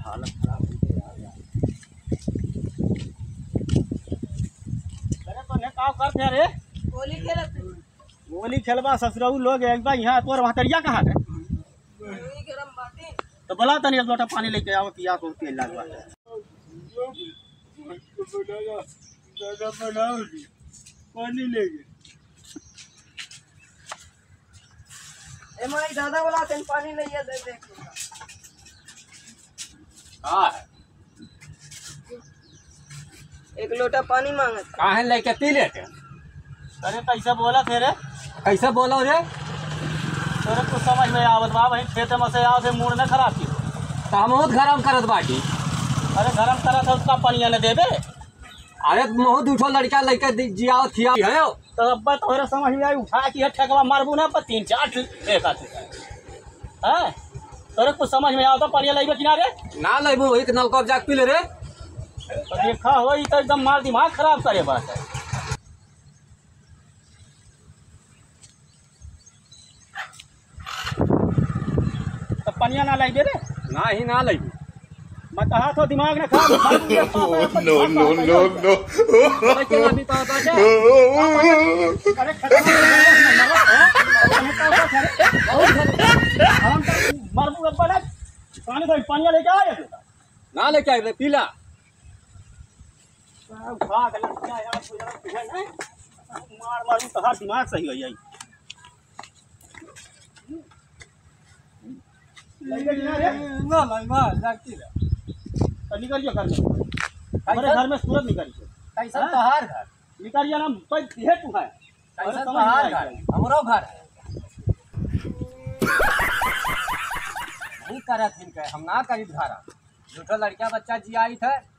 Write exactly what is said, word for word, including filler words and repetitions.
हालत खराब हो गई यार। अरे, तो ने का करत है रे? होली खेलत है। होली खेलबा ससुरऊ लोग, एक बार यहाँ तोर महतरिया कहाँ है? वही गरम बाटे। तो बोला तनी एक लोटा पानी लेके आओ, पिया को तेल लागवा। दादा बनाओ जी, पानी लेके। ए माई, दादा बोला तनी पानी ले ये दे दे। का है? एक लोटा पानी मांगत। काहे लेके पी लेते? अरे कैसे बोला थे रे? कैसे बोलो रे? तोरे कुछ समझ में आवत बा, वही खेते में से आवत है, मूड न खराब की। तो हम बहुत गरम करत बाटी। अरे गरम करत है, उसका पनिया न देबे। अरे बहुत दू ठो लड़का लेके दि-, जियावत खिया है। तो अब्बा तोहरे समझ में आई, उठा के ये ठेकवा मारबू ना, पर तीन चार ठे-, ठेका ठेका। हैं? तोरे कुछ समझ में आवता, पनिया लइबे कि ना रे? ना लइबू, एक नलका जाके पी ले रे। तो देखा हो, ई तो एकदम मार दिमाग खराब करे बाटे। तो पनिया ना लइबे रे? ना ही ना लइबू। मैं कहा तो दिमाग ना खराब। No, no, no, no। अरे, खतरनाक है, मरबू अब्बा ना। पानी भाई, पानी लेके आ। ना लेके आए रे, पीला। उठा के लग गया यार, तू जरा पीछे नहीं। मार मार, तोहार दिमाग सही हो जाई। लइके ना रे? ना, ना, ना, जाती रे। तो निकल जाओ घर में। हमारे घर में सूरत निकल जाओ। कैसा हाँ? तोहार घर? निकल जाओ ना, भाई, ये तू है। कैसा अरे, समझ में तोहार आई घर? जाई। हमरो घर है। नहीं करत हिनके, हम ना करीब घर। झूठो लड़का बच्चा जियाई थे।